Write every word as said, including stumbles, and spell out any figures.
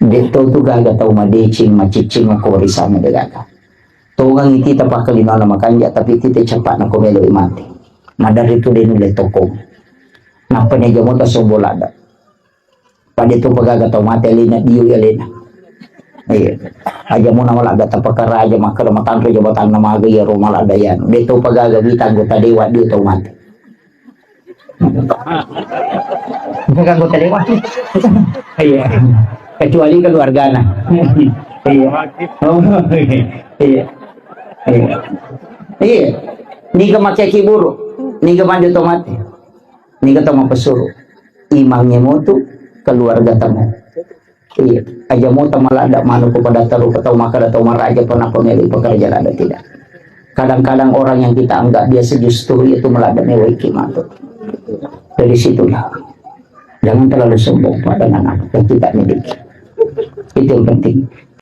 De' to tu gaga tau madeceng, maciccing ko risana de' gaga. Tongang iti tapakkalinona makanja, tapi iti te capa'na ko melo mate. Maderri tu de' nulle tokong. Nappa ni aja mota sombong ladda. Pada tu pagaga tau mate alena, dio alena. Iya. Aja mona maladda tapakaraja, makkeda matanre jabatanna maga iya ro maladda iya. De' to pagaga wita anggota dewan dio tau mate. Bukan anggota dewan. Iya. Kecuali keluargana. Iya. Oh, iya. Iya. Iya. Niga make kiburu, niga manjo to mate. Niga to mapesuru. Imangnge motu, keluarga tamu. Iya, aja mota maladda manu ko pada taru ko tau makkeda tau maraja pa nappa melo pekerja ladda tidak. Kadang-kadang orang yang kita anggap biasa justru itu maladda mewai ki matu. Dari situlah. Jangan terlalu sombong pada anak yang kita miliki. Itu yang penting.